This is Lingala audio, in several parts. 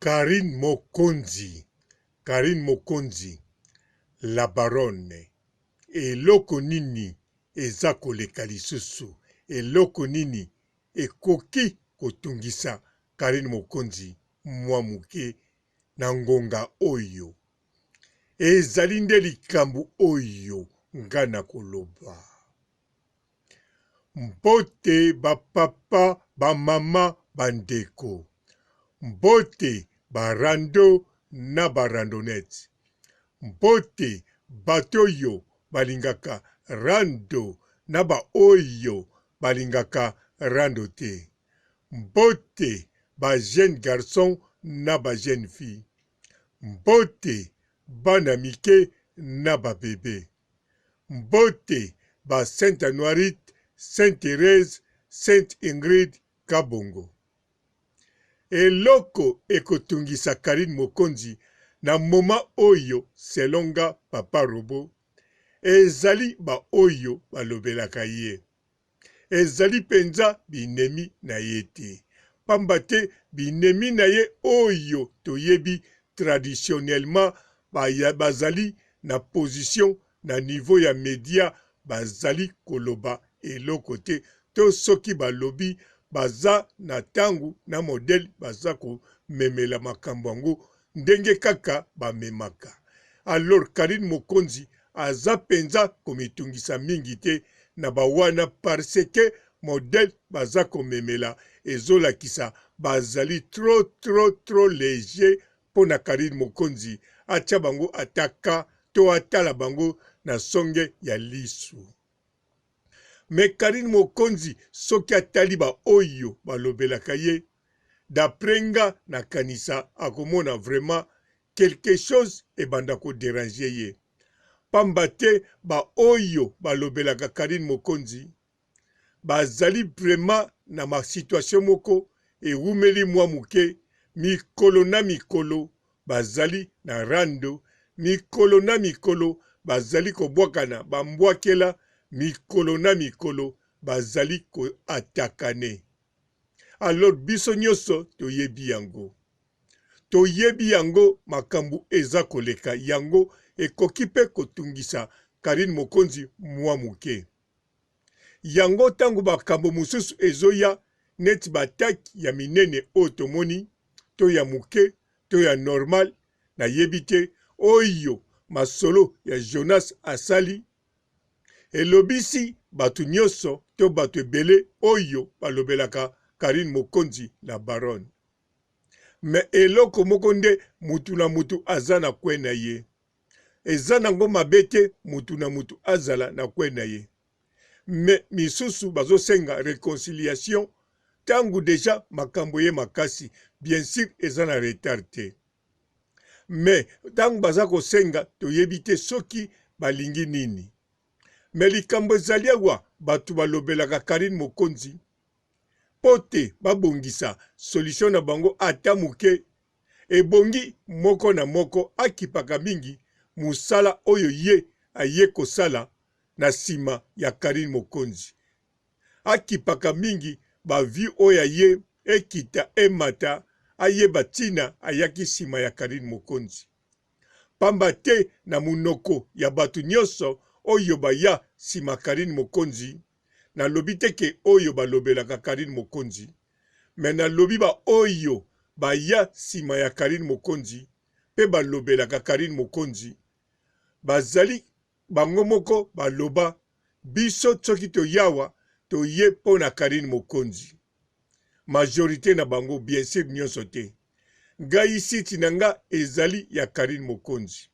Carine Mokonzi Carine Mokonzi la baronne eloko nini eza koleka lisusu eloko nini ekoki kotungisa Carine Mokonzi mwa muke na ngonga oyo ezali nde likambo oyo nga nakoloba. Mbote ba papa, ba mama, ba ndeko. Mbote ba rando na ba randonnette. Mbote bato oyo balingaka rando na ba oyo balingaka rando te. Mbote ba jeunes garçons na ba jeunes filles. Mbote bana mike na ba bebe. Mbote ba Saint Anuarite, Saint Therèse, Sainte Ingrid Kabongo. Eloko ekotungisa Carine Mokonzi na moment oyo selon nga papa robot ezali ba oyo balobelaka ye. Ezali penza binemi na ye te. Pamba te binemi na ye oyo toyebi traditionnellement bazali na position na niveau ya media bazali koloba eloko te to soki balobi baza na tango na modèle baza komemela makambo yango ndenge kaka bamemaka. Alors Carine Mokonzi aza penza komitungisa mingi te na ba wana parce que modèle baza komemela ezolakisa bazali trop trop trop leger pona Carine Mokonzi atia bango ata cas to atala bango na songe ya lisu. Mais Carine Mokonzi soki atali ba oyo balobelaka ye d'après nga nakanisa akomona vraiment quelque chose ebanda ko deranger ye pamba te ba oyo balobelaka Carine Mokonzi bazali vraiment na ma situation moko ewumeli mua muke mikolo na mikolo bazali na rando mikolo na mikolo bazali kobwakana ba mbwakela mikolo na mikolo bazali ko atakane alors biso nioso toyebi yango. Toyebi yango makambu eza koleka yango ekoki pe kotungisa Carine Mokonzi mua muke. Yango tango makambo mosusu ezoya neti ba attaque ya minene oyo tomoni to ya muke to ya normal nayebi te oyo masolo ya Jonas asali elobisi batu nioso to batu ebele oyo balobelaka Carine Mokonzi la baronne. Mais eloko moko nde mutu na mutu aza na coin na ye. Eza nango mabe te mutu na mutu azala na coin na ye. Mais misusu bazo senga reconciliation tangu dejà makambo eye makasi bien sur eza na retard te. Mais tangu baza kosenga toyebi te soki balingi nini. Mais likambo ezali awa batu balobelaka Carine Mokonzi mpo te babongisa solution na bango ata moke. Ebongi moko na moko akipaka mingi mosala oyo ye aye kosala na sima ya Carine Mokonzi. Akipaka mingi ba vues oyo ya ye ekita emata ayeba tina ayaki sima ya Carine Mokonzi. Pamba te na monoko ya bato nionso oyo baya sima Carine Mokonzi, Nalobi te ke oyo balobelaka Carine Mokonzi mais nalobi ba oyo baya sima ya Carine Mokonzi pe balobelaka Carine Mokonzi bazali bango moko baloba biso soki toyawa toye pona Carine Mokonzi majorite na bango bien sur nionso te ngai site na nga ezali ya Carine Mokonzi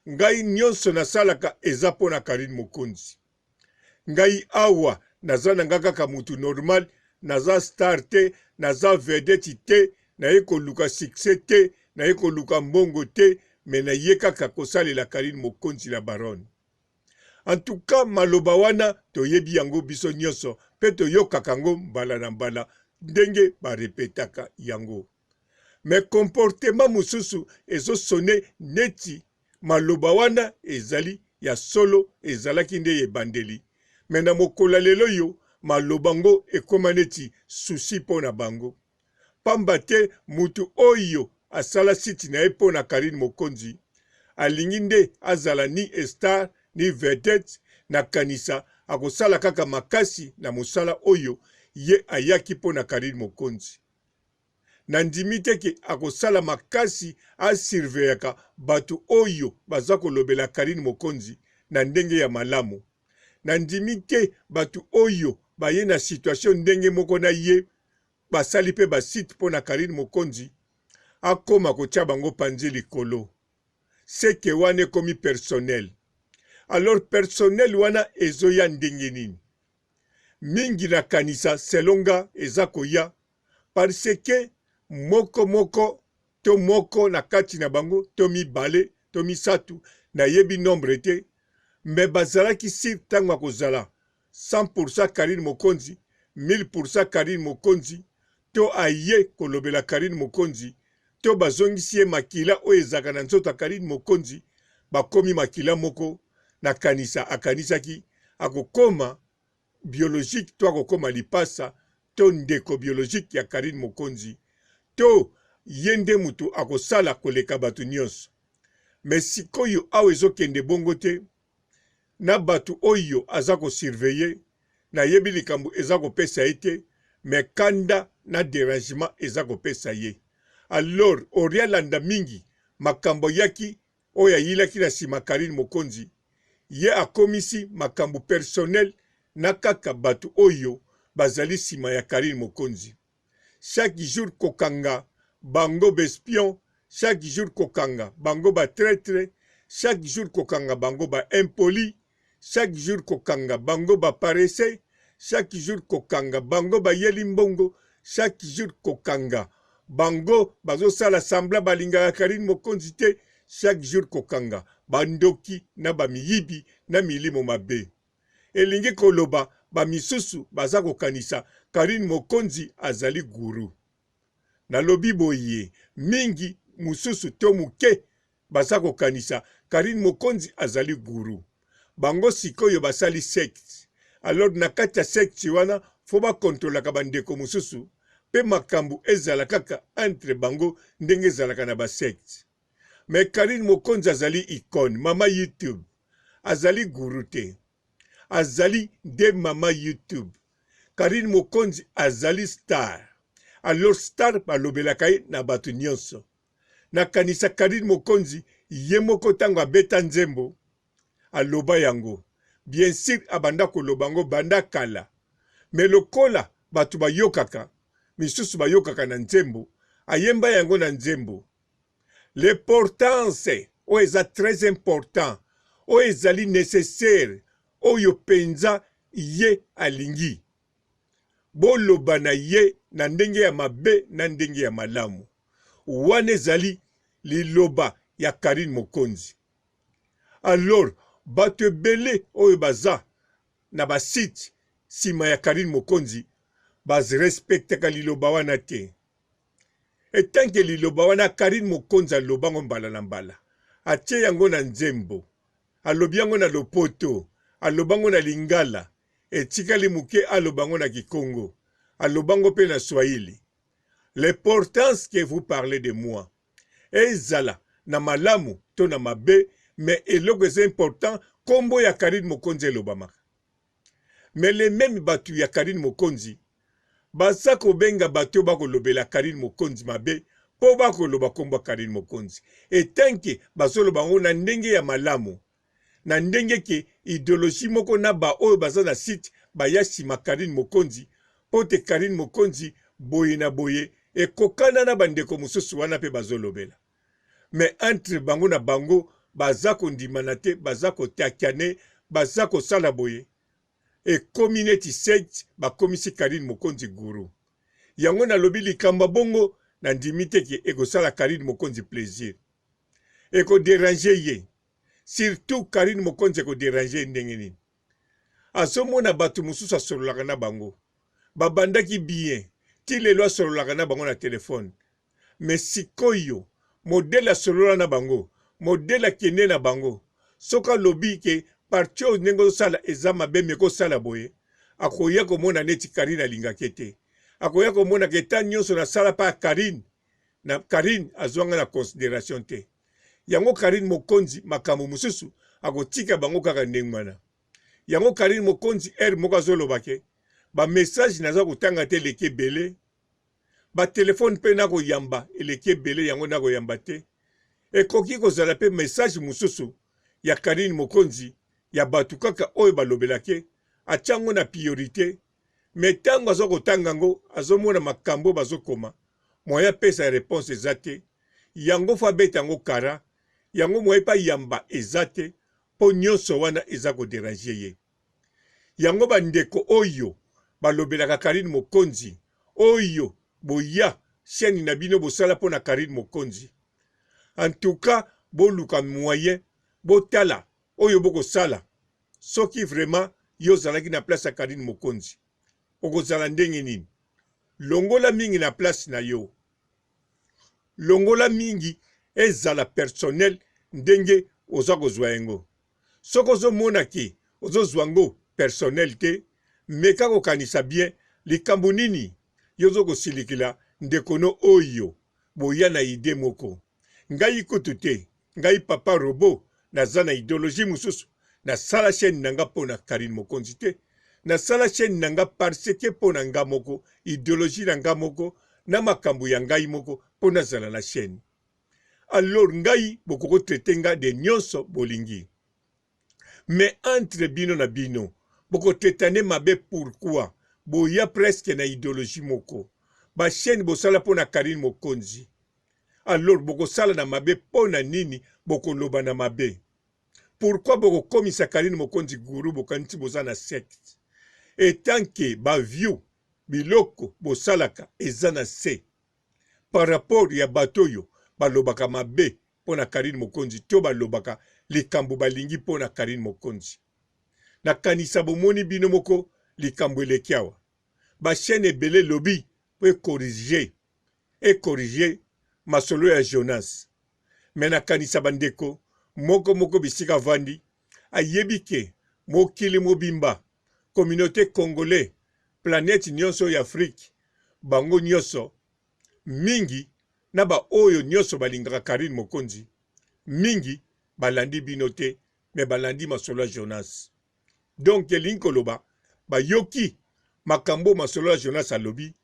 ngai nionso nasalaka eza pona Carine Mokonzi. Ngai awa naza na nga kaka mutu normal naza star te naza vedette te naye koluka succès te naye koluka mbongo te mais naye kaka kosalela Carine Mokonzi la baronne. En tout cas maloba wana toyebi yango biso nionso pe toyokaka yango mbala na mbala ndenge ba repetaka yango. Mais comportement mosusu ezo sonner neti maloba wana ezali ya solo ezalaki nde ya ebandeli mais na mokolo ya lelo oyo maloba ngo ekoma neti souci po na bango pamba te mutu oyo. asala site na ye mpo na Carine Mokonzi, alingi nde azala ni star ni vedette, nakanisa akosala kaka makasi na mosala oyo ye ayaki mpo na Carine Mokonzi. Nandimi te ke akosala makasi a surveillaka batu oyo baza kolobela Carine Mokonzi na ndenge ya malamu. Nandimi te batu oyo baye na situation ndenge moko na ye basali pe ba site pona Carine Mokonzi akoma kotia bango panzi likolo. Seke wana ekomi personnel. Alors personnel wana ezoya ndenge nini? Mingi nakanisa selon nga eza koya parce que moko moko to moko na kati na bango to mibale to misatu nayebi nombre te mais bazalaki sur tango akozala 100% Carine Mokonzi 1000% Carine Mokonzi to aye kolobela Carine Mokonzi to bazongisi ye makila oyo ezalaka na nzoto ya Carine Mokonzi bakomi makila moko nakanisa akanisaki akokoma biologique to akokoma lipasa to ndeko biologique ya Carine Mokonzi to ye nde mutu akosala koleka batu nionso mais sikoyo awa ezokende bongo te na batu oyo aza ko surveiller nayebi likambo eza kopesa ye te mais kanda na derangement eza kopesa ye alors oria landa mingi makambo ayaki oyo ayilaki na sima Carine Mokonzi ye akomisi makambo personnel na kaka batu oyo bazali sima ya Carine Mokonzi chaque jour kokanga bango b'espion chaque jour kokanga bango ba traitre chaque jour kokanga bango ba impoli chaque jour kokanga bango ba paresse chaque jour kokanga bango bayeli mbongo chaque jour kokanga bango bazosala semblant balingaka Carine Mokonzi te chaque jour kokanga ba ndoki na ba miyibi na milimo mabe elingi koloba ba misusu baza kokanisa Carine Mokonzi azali gourou nalobi boye mingi mususu to muke Baza kokanisa Carine Mokonzi azali gourou. Bango sikoyo basali secte. Alors na kati ya secte wana faut ba controlaka ba ndeko mosusu pe makambu ezala kaka entre bango ndenge ezalaka na ba secte. Mais Carine Mokonzi azali icone, mama YouTube. Azali gourou te. Azali nde mama YouTube. Carine Mokonzi azali star. Alors star balobelaka ye na batu nionso. Nakanisa Carine Mokonzi ye moko tango abeta nzembo aloba yango bien sur abanda koloba yango banda kala mais lokola batu bayokaka misusu bayokaka na nzembo ayemba yango na nzembo l'importance oyo eza très important oyo ezali necessaire oyo penza ye alingi boloba na ye na ndenge ya mabe na ndenge ya malamu Wana ezali liloba ya Carine Mokonzi. Alors batu ebele oyo baza na ba site sima ya Carine Mokonzi ba respectaka liloba wana te. Etant que liloba wana Carine Mokonzi aloba yango mbala na mbala, atie yango na nzembo, alobi yango na lopoto, aloba yango na lingala, etikali moke aloba yango na kikongo, aloba yango pe na swahili. L'importance que vous parlez de moi ezala na malamu to na mabe mais eloko eza important kombo ya Carine Mokonzi elobamaka mais les meme batu ya Carine Mokonzi baza kobenga batu oyo bakolobela Carine Mokonzi mabe po bakoloba kombo ya Carine Mokonzi etant que bazoloba yango na ndenge ya malamu na ndenge ke ideologie moko na ba oyo baza na site baya sima Carine Mokonzi po te Carine Mokonzi boye na boye ekokana na ba ndeko mosusu wana pe bazo lobela mais entre bango na bango baza kondimana te baza kotakiane baza kosala boye ekomi neti secte bakomisi Carine Mokonzi gourou yango nalobi likambo ya bongo nandimi te ke ekosala Carine Mokonzi plaisir eko deranger ye surtout Carine Mokonzi eko deranger ye ndenge nini azomona bato mosusu asololaka na bango babandaki bien ti lelo asololaka na bango na telefone mais sikoyo modele asolola na bango modele akende na bango soki alobi ke parti oyo ndenge ozosala eza mabe meko osala boye akoya komona neti Carine alingaki te akoya komona ke ta nyonso nasala pa Carine. Na Carine azua nga na consideration te. Yango Carine Mokonzi makambo mosusu akotika bango kaka ndenge wana. Yango Carine Mokonzi heure moko azoloba ke ba message naza kotanga te eleki ebele, ba telephone pe nakoyamba eleki ebele yango nakoyamba te. Ekoki kozala pe message mosusu ya Carine Mokonzi ya batu kaka oyo balobelake atia yango na priorite mais tango aza kotanga yango azomona makambo bazokoma moyen apesa reponse eza te yango fo abeta yango kara yango moyen pe ayamba eza te po nionso wana eza ko deranger ye yango ba ndeko oyo balobelaka Carine Mokonzi oyo boya chaine na bino bosala pona Carine Mokonzi en tout cas boluka moyen botala oyo bokosala soki vraiment yo ozalaki na place ya Carine Mokonzi okozala ndenge nini? Longola mingi na place na yo. Longola mingi ezala personnel ndenge oza kozwa yango. Soki ozomona ke ozozwa yango personnel te, meka kokanisa bien likambo nini yo ozo kosilikila ndeko no oyo boya na idee moko. Ngai kutu te, ngai papa robot naza na ideologie mosusu, nasala chaine na nga pona Carine Mokonzi te, nasala chaine na nga parce que pona nga moko, ideologie na nga moko na makambo ya ngai moko po nazala na chaine. Alors ngai bokoko traiter nga de nionso bolingi. Mais entre bino na bino boko traitane mabe pourquoi? Boya presque na ideologie moko. Ba chaine bosala pona Carine Mokonzi alors bokosala na mabe pona nini bokoloba na mabe? Pourquoi bokokomisa Carine Mokonzi gourou bokanisi boza na secte? Etant que ba view biloko bosalaka eza na se par rapport ya bato oyo balobaka mabe pona Carine Mokonzi to balobaka likambo balingi pona Carine Mokonzi. Nakanisa bomoni bino moko likambo eleki awa. Ba chaine ebele elobi po e corriger e corriger masolo ya Jonas. Mais nakanisa ba ndeko moko moko bisika avandi ayebi ke mokili mobimba communaute congolais planète nionso ya Afrique bango nionso mingi na ba oyo nionso balingaka Carine Mokonzi mingi balandi bino te mais balandi masolo ya Jonas. Donc elingi koloba bayoki makambo masolo ya Jonas alobi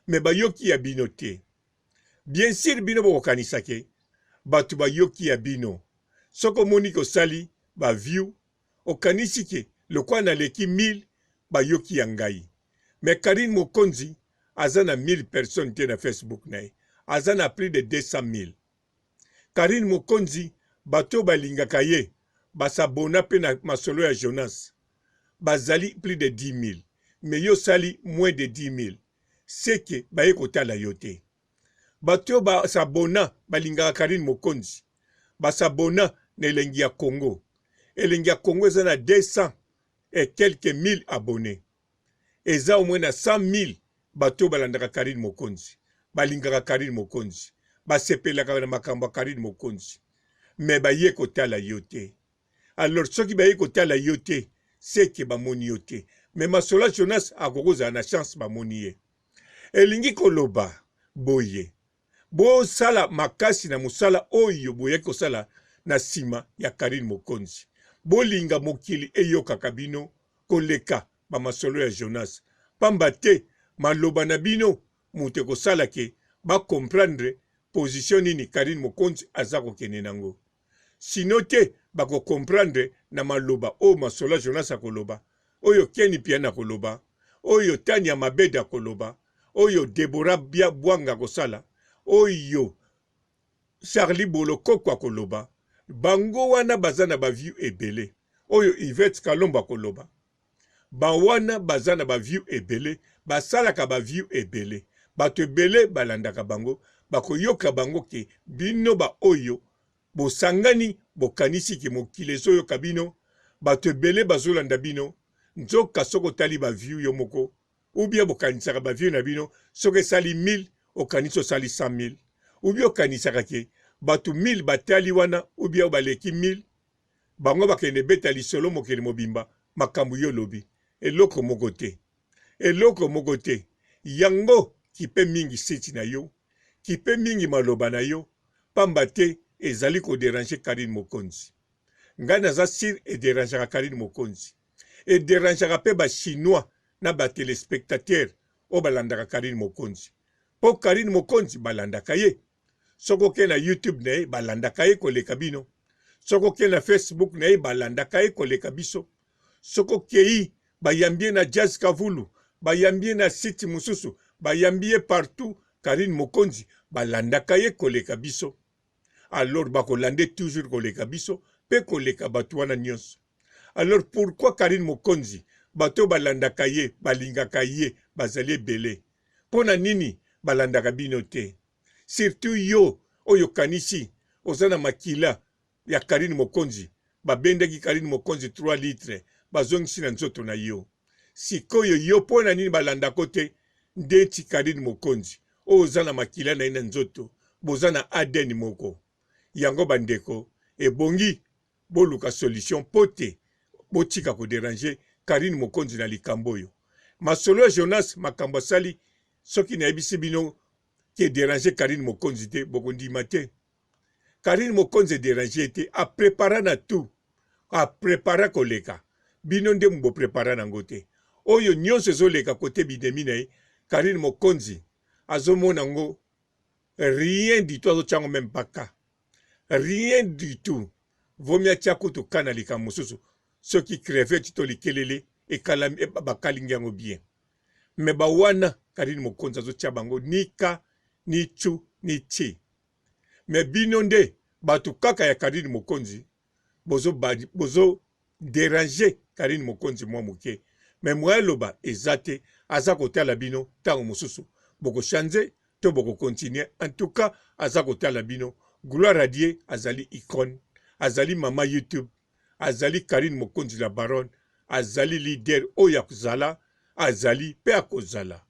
mais bayoki ya bino te. Bien sur bino bokokanisa ke bato bayoki ya bino. Soki omoni ke osali ba view okanisi ke lokola naleki 1000 bayoki ya ngai. Mais Carine Mokonzi aza na 1000 personnes te na Facebook na ye. Aza na plus de 200.000. Carine Mokonzi bato oyo balingaka ye ba s'abonna pe na masolo ya Jonas bazali plus de 10.000 mais yo osali moins de 10.000 ce que baye kotala yo te. Bato oyo ba s'abonna balingaka Carine Mokonzi ba s'abonna na Elengi ya Congo. Elengi ya Congo eza na 200 et quelques mille abonnes. Eza au moins na 100.000 bato oyo balandaka Carine Mokonzi, balingaka Carine Mokonzi, basepelaka na makambo ya Carine Mokonzi mais baye kotala yo te. Alors soki baye kotala yo te ce que bamoni yo te. Mais masolo ya Jonas akoki kozala na chance bamoni ye. Elingi koloba boye, bosala makasi na mosala oyo boyaki kosala na sima ya Carine Mokonzi. Bolinga mokili eyokaka bino koleka ba masolo ya Jonas. Pamba te maloba na bino moto ekosala ke ba comprendre position nini Carine Mokonzi aza kokende nango. Sinon te bako comprendre na maloba oyo masolo ya Jonas akoloba, oyo Ken Mpiana akoloba, oyo Tania Mabedi akoloba, oyo Deborah Bwanga akosala, oyo Charly Bolokoko akoloba, bango wana baza na ba view ebele, oyo Yvette Kalombo akoloba, ba wana baza na ba view ebele, basalaka ba view ebele, bato ebele balandaka bango, bakoyoka bango ke bino ba oyo bosangani bokanisi ke mokili ezoyoka bino, bato ebele bazolanda bino, nzoka soki otali ba view yo moko ou bien bokanisaka ba view na bino soki esali 1000 okanisi osali 100.000 ou bien okanisaka ke bato 1000 batali wana ou bien baleki 1000 bango bakende beta lisolo mokili mobimba makambo yo olobi eloko moko te eloko moko te yango kipe mingi site na yo. Kipe mingi maloba na yo pamba te ezali ko deranger Carine Mokonzi. Ngai naza sur e derangeaka Carine Mokonzi. E derangeaka pe ba chinois na ba telespectateurs oyo balandaka Carine Mokonzi. Po Carine Mokonzi balandaka ye. Soki oke na YouTube na ye balandaka ye koleka bino. Soki oke na Facebook na ye balandaka ye koleka biso. Soki okeyi bayambi ye na Jazz Kavulu, bayambi ye na site mosusu, bayambi ye partout, Carine Mokonzi balandaka ye koleka biso. Alors bakolanda ye toujours koleka biso pe koleka batu wana nionso. Alors pourquoi Carine Mokonzi bato oyo balandaka ye, balingaka ye bazali ebele. Pona nini balandaka bino te? Surtout yo oyo okanisi oza na makila ya Carine Mokonzi, babendaki Carine Mokonzi 3 litres bazongisi na nzoto na yo. Sikoyo yo pona nini balandako te ndeti Carine Mokonzi oyo oza na makila na ye na nzoto, boza na ADN moko. Yango ba ndeko ebongi boluka solution po te botika ko deranger Carine Mokonzi na likambo oyo. Masolo ya Jonas makambo asali soki nayebisi bino ke deranger Carine Mokonzi te bokondima te. Carine Mokonzi e deranger ye te a prepara na tout a prepara koleka bino nde bo prepara nango te. Oyo nionso ezoleka cote binemi na ye Carine Mokonzi azomona ngo rien du tout azotia ngo meme pas cas. Rien du tout vaut mieux atia kutu cas na likambo mosusu soki crevette to likelele ekalami bakalingi yango bien mais ba wana Carine Mokonzi azotia bango ni ka ni chu ni chi mais bino nde batu kaka ya Carine Mokonzi bozo bozo deranger Carine Mokonzi mwa moke mais moyen aloba eza te aza kotala bino tango mosusu boko change to boko continuer en tout cas aza kotala bino gloire à Dieu azali icone azali mama YouTube azali Carine Mokonzi la baronne azali leader oyo azala azali pe akozala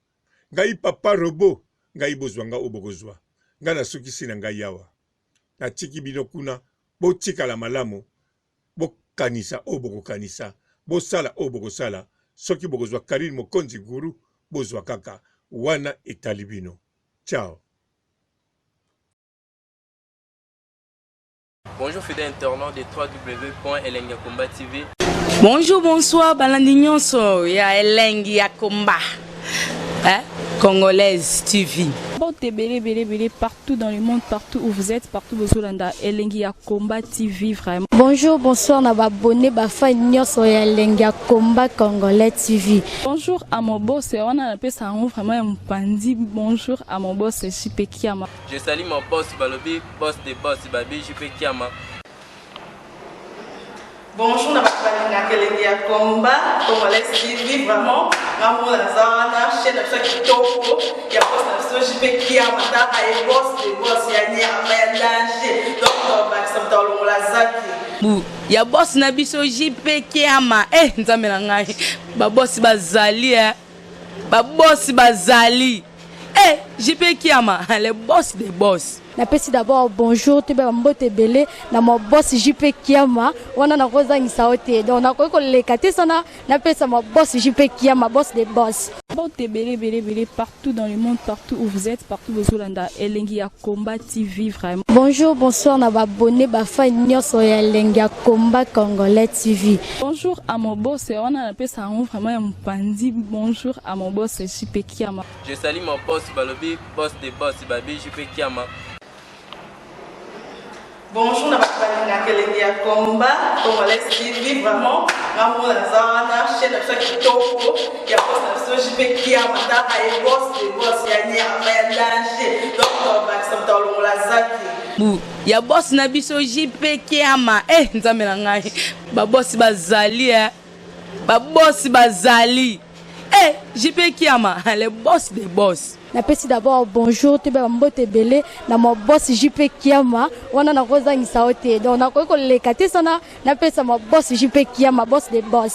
ngai papa robot ngai bozwa nga oyo bokozwa ngai nasukisi na ngai awa natiki bino kuna botikala malamu bokanisa oyo bokokanisa bosala oyo bokosala soki bokozwa Carine Mokonzi gourou bozwa kaka wana etali bino ciao. Bonjour fidèle internaute de www.elengiyakomba.tv. Bonjour, bonsoir, balandi nyonso ya elengi ya combat. Hein? Congolaise TV. Mbote ebele ebele ebele partout dans le monde partout où vous êtes partout bozolanda elengi ya combat TV vraiment. Bonjour bonsoir na ba abonné ba fan nyonso ya elengi ya combat congolais TV. Bonjour à mon boss wana napesa yango vraiment ya mopanzi bonjour à mon boss JP Kiama. Je salue mon boss balobi boss de boss babi JP Kiama. Bonjour na bato balingaka elengi ya combat congolais TV vraiment nga moko naza wana chaîne na biso ya kitoko ya boss na biso JP Kiama tala ye boss de boss ya nyama ya danger donc tobakisa moto alongola zaki Bu ya boss na biso JP Kiama eh nzambe na ngai ba boss bazali eh ba boss bazali eh JP Kiama le boss des boss. Napesi d'abord bonjour toyeba ba mbote ebele na ma boss JP Kiama wana nakozangisa yo te donc nakoki koleka te sana napesa ma boss JP Kiama boss de boss. Mbote ebele ebele ebele partout dans le monde partout où vous êtes partout bozolanda elengi ya combat TV vraiment. Bonjour bonsoir na ba abonnes ba fan nionso ya elengi ya combat congolais TV. Bonjour à mon boss wana napesa yango vraiment ya mopanzi bonjour à mon boss JP Kiama. Je salue mon boss balobi boss de boss babi JP Kiama. Bonjour na bato balingaka elengi ya combat congolais TV vraiment nga moko naza wana chaîne na biso ya kitoko ya boss na biso JP Kiama tala ye boss de boss ya nyama ya danger donc tobakisa moto alongola zaki Bu ya boss na biso JP Kiama eh nzambe na ngai ba boss bazali eh ba boss bazali eh JP Kiama le boss des boss. Napesi d'abord bonjour toyeba ba mbote ebele na ma boss JP Kiama wana nakozangisa yo te donc nakoki koleka te sana napesa ma boss JP Kiama boss de boss.